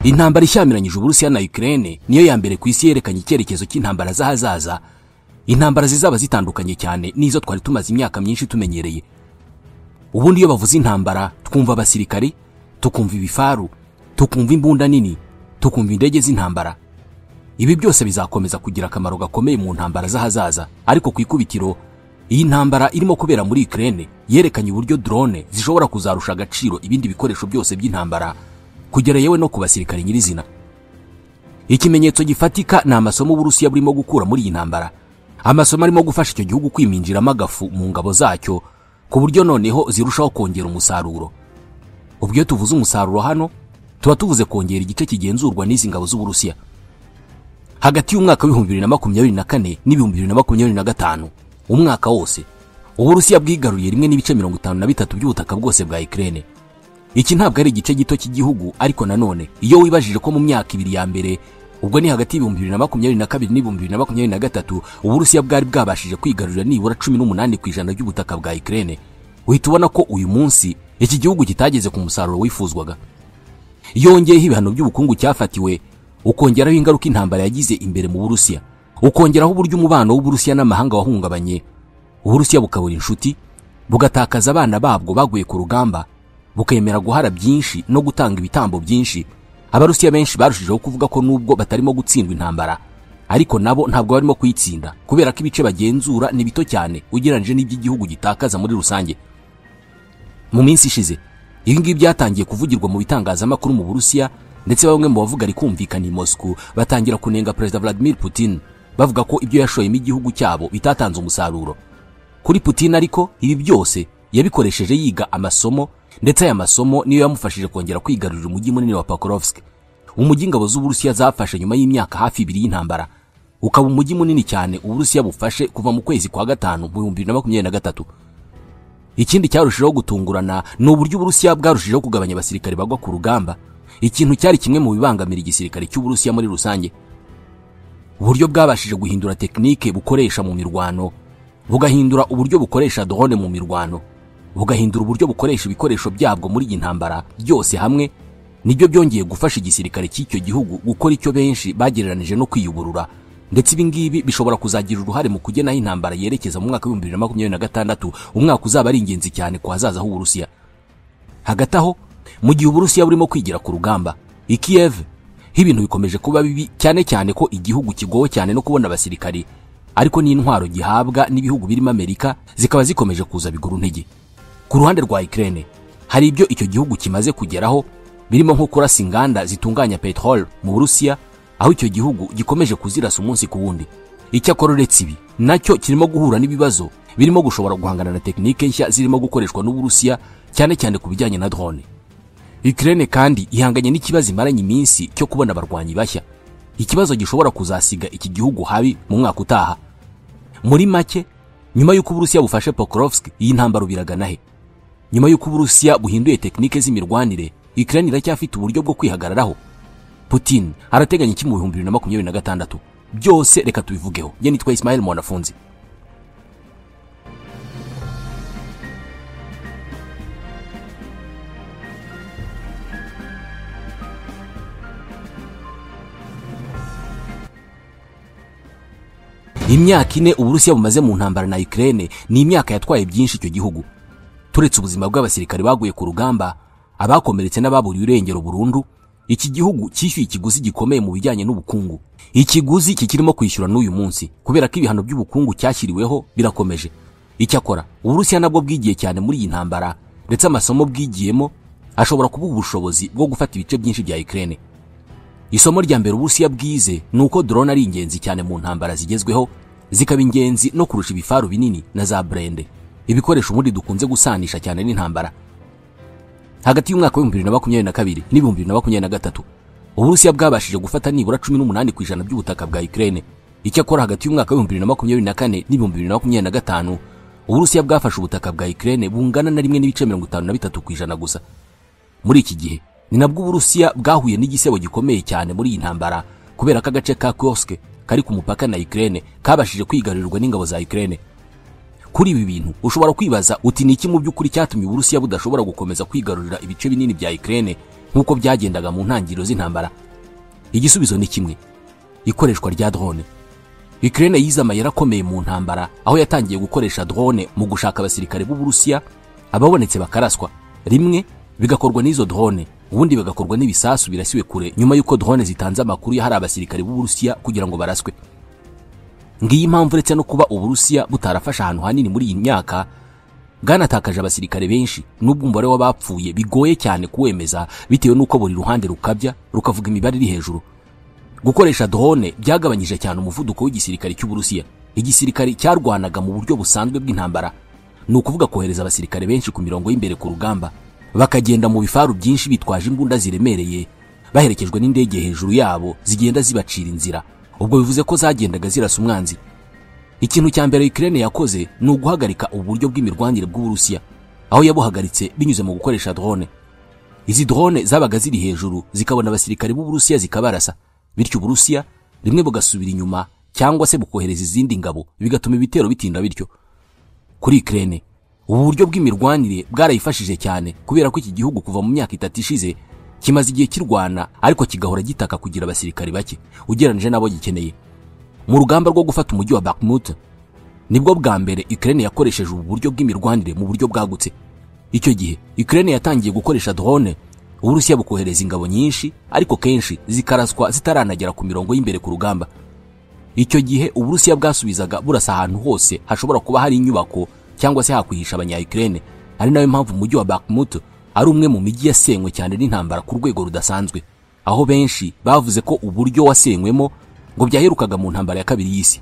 Intambara ishyamiranyije Uburusiya na Ukraine niyo ya mbere ku isi yerekanye icyerekezo cy'intambara z'ahazaza. Intambara zizaba zitandukanye cyane n'izo twari tumaze imyaka myinshi tumenyereye. Ubundi iyo bavuze intambara twumva abasirikari, tukumva ibifaru, tukumva imbunda nini, tukumva indege z'intambara. Ibi byose bizakomeza kugira akamaro gakomeye mu ntambara z'ahazaza, ariko ku ikubitiro iyi ntambara irimo kubera muri Ukraine yerekanye uburyo drone zishobora kuzarusha agaciro ibindi bikoresho byose by'intambara, kugera yewe no ku basirikari nyirizina. Ikimenyetso gifatika ni amasomo Uburusiya burimo gukura muri iyi ntambara. Amasomo arimo gufasha icyo gihugu kwiminjiramo agafu mu ngabo zacyo ku buryo noneho zirushaho kongera umusaruro. Ubwo iyo tuvuze umusaruro hano tuba tuvuze kongera igice kigenzurwa n'izi ngabo z'Uburusiya. Hagati y'umwaka w'ibihumbi 2024 n'ibihumbi 2025, umwaka wose Uburusiya bwigaruriye 1.53 by'ubutaka bwose bwa Ukraine. Iki ntabwo ari igice gito cy'igihugu, ariko nanone iyo wibajije ko mu myaka ibiri ya mbere, ubwo ni hagati y'ibihumbi 2022 n'ibihumbi 2023, Uburusiya bwari bwabashije kwigarurira nibura 18% by'ubutaka bwa Ukraine, uhita ubona ko uyu munsi iki gihugu kitageze ku musaruro wifuzwaga. Yongeyeho ibihano by'ubukungu cyafatiwe, ukongeraho ingaruka intambara yagize imbere mu Burusiya, ukongeraho uburyo umubano w'Uburusiya n'amahanga wahungabanye, Uburusiya bukabura inshuti, bugatakaza abana babwo baguye ku rugamba, bukemera guhara byinshi no gutanga ibitambo byinshi. Abarusiya benshi barushijeho kuvuga ko nubwo batarimo gutsindwa intambara, ariko nabo ntabwo barimo kuyitsinda kubera ko ibice bagenzura ni bito cyane ugereranyije n'iby'igihugu gitakaza muri rusange. Mu minsi ishize ibi ngibi byatangiye kuvugirwa mu bitangazamakuru mu Burusiya, ndetse bamwe mu bavuga rikumvikana i Moscow batangira kunenga Perezida Vladimir Putin, bavuga ko ibyo yashoyemo igihugu cyabo bitatanze umusaruro. Kuri Putin ariko ibi byose yabikoresheje yiga amasomo, ndetse aya masomo niyo yamufashije kongera kwigarurira umujyi munini wa Pokrovsk, umujyi ingabo z'Uburusiya zafashe nyuma y'imyaka hafi ibiri y'intambara, ukaba umujyi munini cyane Uburusiya bufashe kuva mu kwezi kwa gatanu mu 2023. Ikindi cyarushijeho gutungurana ni uburyo Uburusiya bwarushijeho kugabanya abasirikare bagwa ku rugamba, ikintu cyari kimwe mu bibangamira igisirikare cy'Uburusiya muri rusange. Uburyo bwabashije guhindura tekinike bukoresha mu mirwano, bugahindura uburyo bukoresha drone mu mirwano, bugahindura uburyo bukoresha ibikoresho byabwo muri iyi ntambara, byose hamwe nibyo byongeye gufasha igisirikare cy'icyo gihugu gukora icyo benshi bagereranije no kwiyuburura. Ndetse ibi ngibi bishobora kuzagira uruhare mu kugena aho intambara yerekeza mu mwaka w'ibihumbi 2026, umwaka uzaba ari ingenzi cyane ku hazaza h'Uburusiya. Hagati aho, mu gihe Uburusiya burimo kwigira ku rugamba i Kiev, ibintu bikomeje kuba bibi cyane cyane ko igihugu kigowe cyane no kubona abasirikari, ariko n'intwaro gihabwa n'ibihugu birimo Amerika zikaba zikomeje kuza biguru ntege. Ku ruhande rwa Ukraine hari ibyo icyo gihugu kimaze kugeraho, birimo nko kurasa inganda zitunganya petrol mu Burusiya, aho icyo gihugu gikomeje kuzirasa umunsi ku wundi. Icyakora uretse ibi, nacyo kirimo guhura n'ibibazo birimo gushobora guhangana na tekinike nshya zirimo gukoreshwa n'Uburusiya, cyane cyane ku bijyanye na drone. Ukraine kandi ihanganye n'ikibazo imaranye iminsi cyo kubona abarwanyi bashya, ikibazo gishobora kuzasiga iki gihugu habi mu mwaka utaha. Muri make, nyuma y'uko Uburusiya bufashe Pokrovsk, iyi ntambara biragana he? Nyuma y'uko Uburusiya buhinduye tekinike z'imirwanire, Ukraine iracyafite uburyo bwo kwihagararaho. Putin arateganya iki mu 2026? Byose reka tubivugeho. Njye nitwa Ismail Mwanafunzi. Imyaka ine Uburusiya bumaze mu ntambara na Ukraine ni imyaka yatwaye byinshi icyo gihugu. Turetse ubuzima bw'abasirikare baguye ku rugamba, abakomeretse n'ababuriye irengero burundu, iki gihugu cyishyuye ikiguzi gikomeye mu bijyanye n'ubukungu. Ikiguzi kikirimo kwishyura n'uyu munsi kubera ko ibihano by'ubukungu cyashyiriweho birakomeje. Icyakora Uburusiya nabwo bwigiye cyane muri iyi ntambara, ndetse amasomo bwigiyemo ashobora kuba ubushobozi bwo gufata ibice byinshi bya Ukraine. Isomo rya mbere Uburusiya bwize ni uko drone ari ingenzi cyane mu ntambara zigezweho, zikaba ingenzi no kurusha ibifaru binini na za brende, ibikoresho ubundi dukunze gusanisha cyane n'intambara. Hagati y'umwaka w'ibihumbi 2022 n'ibihumbi 2023, Uburusiya bwabashije gufata nibura 18% by'ubutaka bwa Ukraine. Icyakora hagati y'umwaka w'ibihumbi 2024 n'ibihumbi 2025, Uburusiya bwafashe ubutaka bwa Ukraine bungana na 1.53% gusa. Muri iki gihe ni nabwo Uburusiya bwahuye n'igisebo gikomeye cyane muri iyi ntambara, kubera ko agace ka Kursk kari ku mupaka na Ukraine kabashije kwigarurirwa n'ingabo za Ukraine. Kuri ibi bintu ushobora kwibaza uti ni iki mu by'ukuri cyatumye Uburusiya budashobora gukomeza kwigarurira ibice binini bya Ukraine nk'uko byagendaga mu ntangiriro z'intambara? Igisubizo ni kimwe: ikoreshwa rya drone. Ukraine yize amayeri akomeye mu ntambara, aho yatangiye gukoresha drone mu gushaka abasirikare b'Uburusiya, ababonetse bakaraswa. Rimwe bigakorwa n'izo drone, ubundi bigakorwa n'ibisasu birasiwe kure nyuma y'uko drone zitanze amakuru y'ahari abasirikare b'Uburusiya kugira ngo baraswe. Ngiyi impamvu uretse no kuba Uburusiya butarafashe ahantu hanini muri iyi myaka, bwanatakaje abasirikare benshi, n'ubwo umubare w'abapfuye bigoye cyane kuwemeza bitewe n'uko buri ruhande rukabya rukavuga imibare iri hejuru. Gukoresha drone byagabanyije cyane umuvuduko w'igisirikare cy'Uburusiya. Igisirikare cyarwanaga mu buryo busanzwe bw'intambara, ni ukuvuga kohereza abasirikare benshi ku mirongo y'imbere ku rugamba, bakagenda mu bifaru byinshi bitwaje imbunda ziremereye, baherekejwe n'indege hejuru yabo zigenda zibacira inzira. Ubwo bivuze ko zagendaga zirasa umwanzi. Ikintu cya mbere Ukraine yakoze ni uguhagarika uburyo bw'imirwanire bw'Uburusiya, aho yabuhagaritse binyuze mu gukoresha drone. Izi drone zabaga ziri hejuru zikabona abasirikare b'Uburusiya zikabarasa, bityo Uburusiya rimwe bugasubira inyuma cyangwa se bukohereza izindi ngabo, bigatuma ibitero bitinda. Bityo kuri Ukraine ubu buryo bw'imirwanire bwarayifashije cyane, kubera ko iki gihugu kuva mu myaka 3 ishize kimaze igihe kirwana, ariko kigahora gitaka kugira abasirikare bake ugereranije n'abo gikeneye. Mu rugamba rwo gufata umujyi wa Bakhmut nibwo bwa mbere Ukraine yakoresheje ubu buryo bw'imirwanire mu buryo bwagutse. Icyo gihe Ukraine yatangiye gukoresha drone, Uburusiya bukohereza ingabo nyinshi, ariko kenshi zikaraswa zitaranagera ku mirongo y'imbere ku rugamba. Icyo gihe Uburusiya bwasubizaga burasa ahantu hose hashobora kuba hari inyubako cyangwa se hakwihisha abanya-Ukraine. Ari nayo mpamvu umujyi wa Bakhmut ari umwe mu mijyi yasenywe cyane n'intambara ku rwego rudasanzwe, aho benshi bavuze ko uburyo wasenywemo ngo byaherukaga mu ntambara ya kabiri y'isi.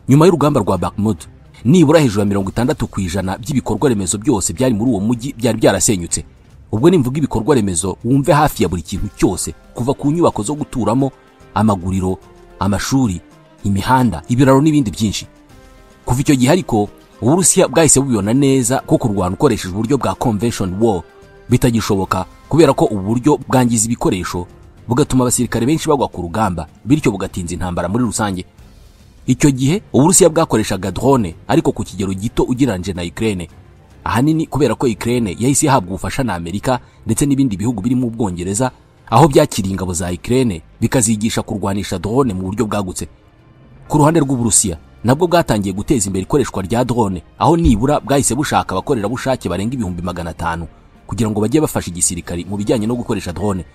Nyuma y'urugamba rwa Bakhmut, nibura hejuru ya 60% by'ibikorwa remezo byose byari muri uwo mujyi byari byarasenyutse. Ubwo nimvuga ibikorwa remezo wumve hafi ya buri kintu cyose, kuva ku nyubako zo guturamo, amaguriro, amashuri, imihanda, ibiraro n'ibindi byinshi. Kuva icyo gihe ariko Uburusiya bwahise bubibona neza ko kurwana ukoresheje uburyo bwa convention war bitagishoboka, kubera ko ubu buryo bwangiza ibikoresho bugatuma abasirikare benshi bagwa ku rugamba, bityo bugatinza intambara muri rusange. Icyo gihe Uburusiya bwakoreshaga drone ariko ku kigero gito ugereranyije na Ukraine, ahanini kubera ko Ukraine yahise ihabwa ubufasha na Amerika ndetse n'ibindi bihugu birimo Ubwongereza, aho byakiriye ingabo za Ukraine bikazigisha kurwanisha drone mu buryo bwagutse. Ku ruhande rw'Uburusiya nabwo bwatangiye guteza imbere ikoreshwa rya drone, aho nibura bwahise bushaka abakorerabushake barenga 500,000 kugira ngo bajye bafasha igisirikari mu bijyanye no gukoresha drone.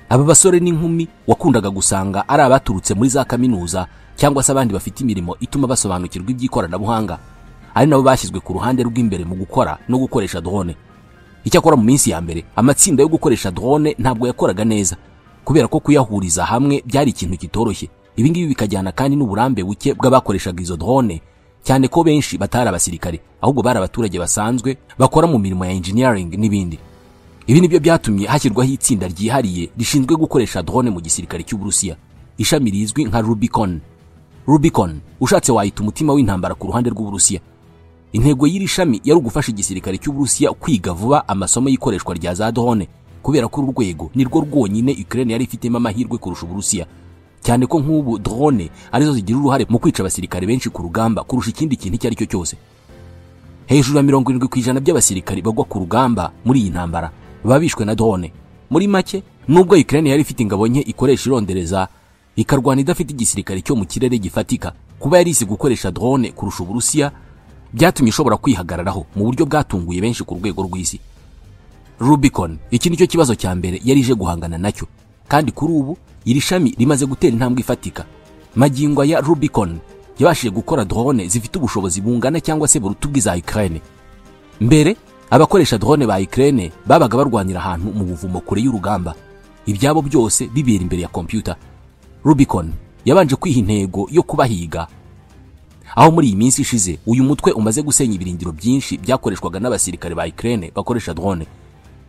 Aba basore n'inkumi wakundaga gusanga ari abaturutse muri za kaminuza cyangwa se abandi bafite imirimo ituma basobanukirwa iby'ikoranabuhanga, ari nabo bashyizwe ku ruhande rw'imbere mu gukora no gukoresha drone. Icyakora mu minsi ya mbere amatsinda yo gukoresha drone ntabwo yakoraga neza, kubera ko kuyahuriza hamwe byari ikintu kitoroshye. Ibi ngibi bikajyana kandi n'uburambe buke bw'abakoreshaga izo drone, cyane ko benshi batari abasirikare ahubwo bari abaturage basanzwe bakora mu mirimo ya engineering n'ibindi. Ibi nibyo byatumye hashyirwaho itsinda ryihariye rishinzwe gukoresha drone mu gisirikare cy'Uburusiya, ishami rizwi nka Rubicon. Rubicon ushatse wayita umutima w'intambara ku ruhande rw'Uburusiya. Intego y'iri shami yari ugufasha igisirikare cy'Uburusiya kwiga vuba amasomo y'ikoreshwa rya za drone, kubera ko uru rwego nirwo rwonyine Ukraine yari ifitemo amahirwe kurusha Uburusiya, cyane ko nk'ubu drone arizo zigira uruhare mu kwica abasirikare benshi ku rugamba kurusha ikindi kintu icyo ari cyo cyose. Hejuru ya 70% by'abasirikare bagwa ku rugamba muri iyi ntambara baba bishwe na drone. Muri make, nubwo Ukraine yari ifite ingabo nke ikoresha irondereza, ikarwana idafite igisirikare cyo mu kirere gifatika, kuba yari izi gukoresha drone kurusha Uburusiya byatumye ishobora kwihagararaho mu buryo bwatunguye benshi ku rwego rw'isi. Rubicon iki nicyo kibazo cya mbere yari ije guhangana nacyo, kandi kuri ubu iri shami rimaze gutera intambwe ifatika. Magingo ya Rubicon yabashije gukora drone zifite ubushobozi bungana cyangwa se buruta ubw'iza Ukraine. Mbere abakoresha drone ba Ukraine babaga barwanira ahantu mu buvumo kure y'urugamba, ibyabo byose bibera imbere ya computer. Rubicon yabanje kwiha intego yo kubahiga, aho muri iyi minsi ishize uyu mutwe umaze gusenya ibirindiro byinshi byakoreshwaga n'abasirikare ba Ukraine bakoresha drone.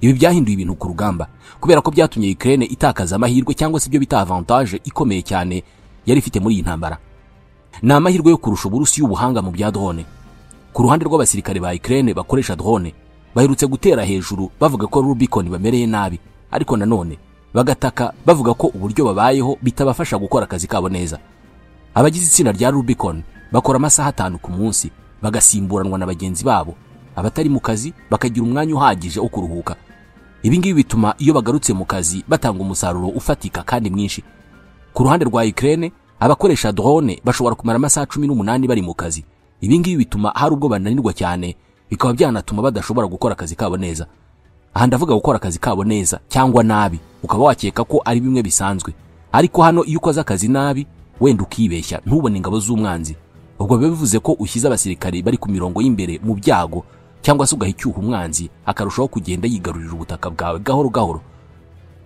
Ibi byahinduye ibintu ku rugamba, kubera ko byatumye Ukraine itakaza amahirwe cyangwa se ibyo bita avantage ikomeye cyane yari ifite muri iyi ntambara. Ni amahirwe yo kurusha Uburusiya ubuhanga mu bya drone. Ku ruhande rw'abasirikare ba Ukraine bakoresha drone, baherutse gutera hejuru bavuga ko Rubicon bamereye nabi, ariko nanone bagataka bavuga ko uburyo babayeho bitabafasha gukora akazi kabo neza. Abagize itsinda rya Rubicon bakora amasaha 5 ku munsi, bagasimburanwa na bagenzi babo. Abatari mu kazi bakagira umwanya uhagije wo kuruhuka. Ibi ngibi bituma iyo bagarutse mu kazi batanga umusaruro ufatika kandi mwinshi. Ku ruhande rwa Ukraine, abakoresha drone bashobora kumara amasaha 18 bari mu kazi. Ibi ngibi bituma hari ubwo bananirwa cyane, bikaba byanatuma badashobora gukora akazi kabo neza. Aha ndavuga gukora akazi kabo neza cyangwa nabi, ukaba wakeka ko ari bimwe bisanzwe. Ariko hano iyo ukoze akazi nabi wenda ukibeshya ntubone ingabo z'umwanzi, ubwo biba bivuze ko ushyize abasirikare bari ku mirongo y'imbere mu byago, cyangwa se ugaha icyuho umwanzi akarushaho kugenda yigarurira ubutaka bwawe gahoro gahoro.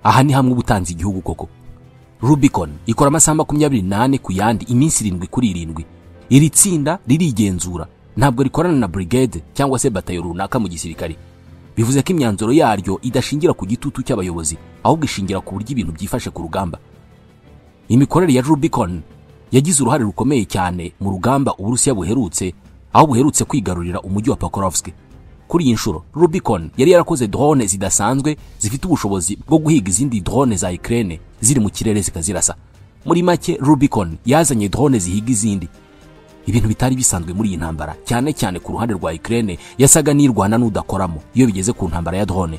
Aha ni hamwe ubutanzi igihugu koko. Rubicon ikora amasaha 24 ku yandi, iminsi 7 kuri 7. Iri tsinda ririgenzura, ntabwo rikorana na brigade cyangwa se batayo runaka mu gisirikare. Bivuze ko imyanzuro yaryo idashingira ku gitutu cy'abayobozi, ahubwo ishingira ku buryo ibintu byifashe ku rugamba. Imikorere ya Rubicon yagize uruhare rukomeye cyane mu rugamba Uburusiya buherutse, aho buherutse kwigarurira umujyi wa Pokrovsk. Kuri iyi nshuro Rubicon yari yarakoze drone zidasanzwe zifite ubushobozi bwo guhiga izindi drone za Ukraine ziri mu kirere zikazirasa. Muri make Rubicon yazanye drone zihiga izindi, ibintu bitari bisanzwe muri iyi ntambara, cyane cyane ku ruhande rwa Ukraine yasaga n'irwana n'udakoramo iyo bigeze ku ntambara ya drone.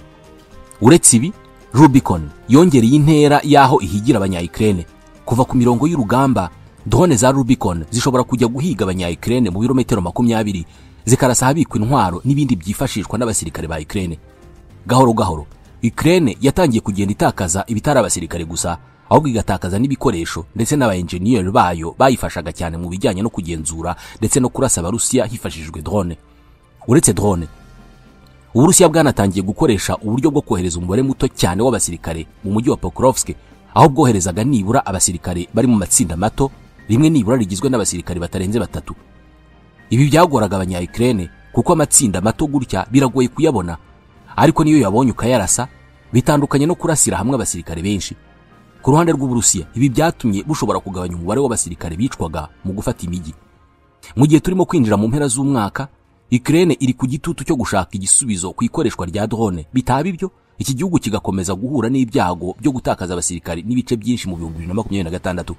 Uretse ibi, Rubicon yongereye intera y'aho ihigira abanya Ukraine. Kuva ku mirongo y'urugamba, drone za Rubicon zishobora kujya guhiga abanya Ukraine mu birometero 20, zikarasa ahabikwa intwaro n'ibindi byifashishwa n'abasirikare ba Ukraine. Gahoro gahoro Ukraine yatangiye kugenda itakaza ibitari abasirikare gusa, ahubwo igatakaza n'ibikoresho ndetse n'aba engineer bayo bayifashaga cyane mu bijyanye no kugenzura ndetse no kurasa Abarusiya hifashishijwe drone. Uretse drone, Uburusiya bwanatangiye gukoresha uburyo bwo kohereza umubare muto cyane w'abasirikare mu mujyi wa Pokrovsk, aho bwoherezaga nibura abasirikare bari mu matsinda mato, rimwe nibura rigizwe n'abasirikare batarenze 3. Ibi byagoraga abanya Ukraine kuko amatsinda mato gutya biragoye kuyabona, ariko niyo yabonye ukayarasa bitandukanye no kurasira hamwe abasirikare benshi. Ku ruhande rw'Uburusiya, ibi byatumye bushobora kugabanya umubare w'abasirikare bicwaga mu gufata imijyi. Mu gihe turimo kwinjira mu mpera z'umwaka, Ukraine iri ku gitutu cyo gushaka igisubizo ku ikoreshwa rya drone. Bitaba ibyo, iki gihugu kigakomeza guhura n'ibyago byo gutakaza abasirikare n'ibice byinshi mu 2026.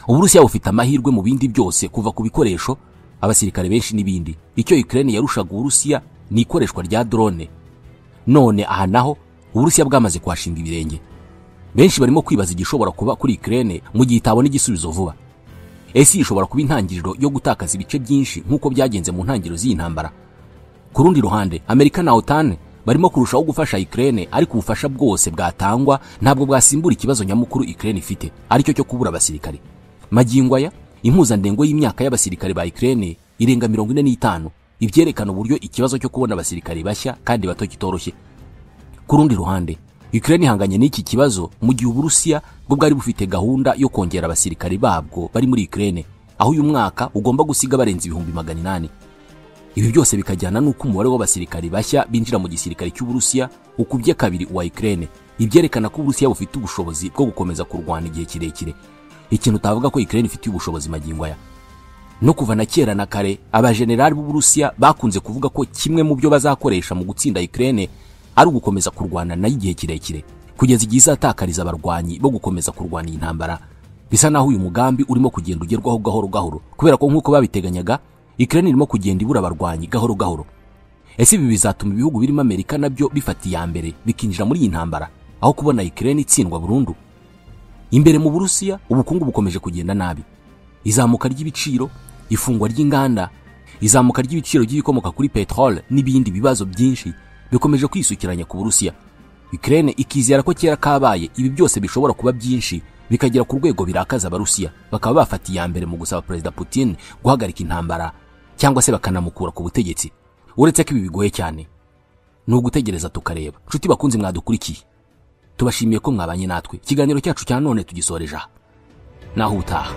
Uburusiya bufite amahirwe mu bindi byose, kuva ku bikoresho, abasirikare benshi n'ibindi. Icyo Ukraine yarushaga Uburusiya ni ikoreshwa rya drone. None aha naho Uburusiya bwamaze kwashinga ibirenge. Benshi barimo kwibaza igishobora kuba kuri Ukraine mu gihe itabona igisubizo vuba. Ese ishobora kuba intangiriro yo gutakaza ibice byinshi nk'uko byagenze mu ntangiriro z'iyi ntambara? Ku rundi ruhande, Amerika na OTAN barimo kurushaho gufasha Ukraine, ariko ubufasha bwose bwatangwa ntabwo bwasimbura ikibazo nyamukuru Ukraine ifite, aricyo cyo kubura abasirikare. Magingo aya, impuzandengo y'imyaka y'abasirikare ba Ukraine irenga 45, ibyerekana uburyo ikibazo cyo kubona abasirikare bashya kandi bato kitoroshye. Ku rundi ruhande, Ukraine ihanganye n'iki kibazo mu gihe Uburusiya bwo bwari bufite gahunda yo kongera abasirikare babwo bari muri Ukraine, aho uyu mwaka ugomba gusiga barenze 800,000. Ibi byose bikajyana n'uko umubare w'abasirikare bashya binjira mu gisirikare cy'Uburusiya ukubye kabiri uwa Ukraine, ibyerekana ko Uburusiya bufite ubushobozi bwo gukomeza kurwana igihe kirekire, ikintu utavuga ko Ukraine ifite ubushobozi magingo aya. No kuva na kera na kare, abajenerali b'Uburusiya bakunze kuvuga ko kimwe mu byo bazakoresha mu gutsinda Ukraine ari ugukomeza kurwana nayo igihe kirekire, kugeza igihe izatakariza abarwanyi bo gukomeza kurwana iyi ntambara. Bisa naho uyu mugambi urimo kugenda ugerwaho gahoro gahoro, kubera ko nk'uko babiteganyaga, Ukraine irimo kugenda ibura abarwanyi gahoro gahoro. Ese ibi bizatuma ibihugu birimo Amerika nabyo bifata iya mbere bikinjira muri iyi ntambara, aho kubona Ukraine itsindwa burundu? Imbere mu Burusiya, ubukungu bukomeje kugenda nabi. Izamuka ry'ibiciro, ifungwa ry'inganda, izamuka ry'ibiciro by'ibikomoka kuri petrole n'ibindi bibazo byinshi bikomeje kwisukiranya ku Burusiya. Ukraine ikizera ko kera kabaye ibi byose bishobora kuba byinshi bikagera ku rwego birakaza Abarusiya, bakaba bafata iya mbere mu gusaba Perezida Putin guhagarika intambara cyangwa se bakanamukura ku butegetsi. Uretse ko ibi bigoye cyane, ni ugutegereza tukareba. Nshuti bakunze mwadukurikiye, tubashimiye ko mwabanye natwe. Ikiganiro cyacu cya none tugisoreje aha, naho utaha.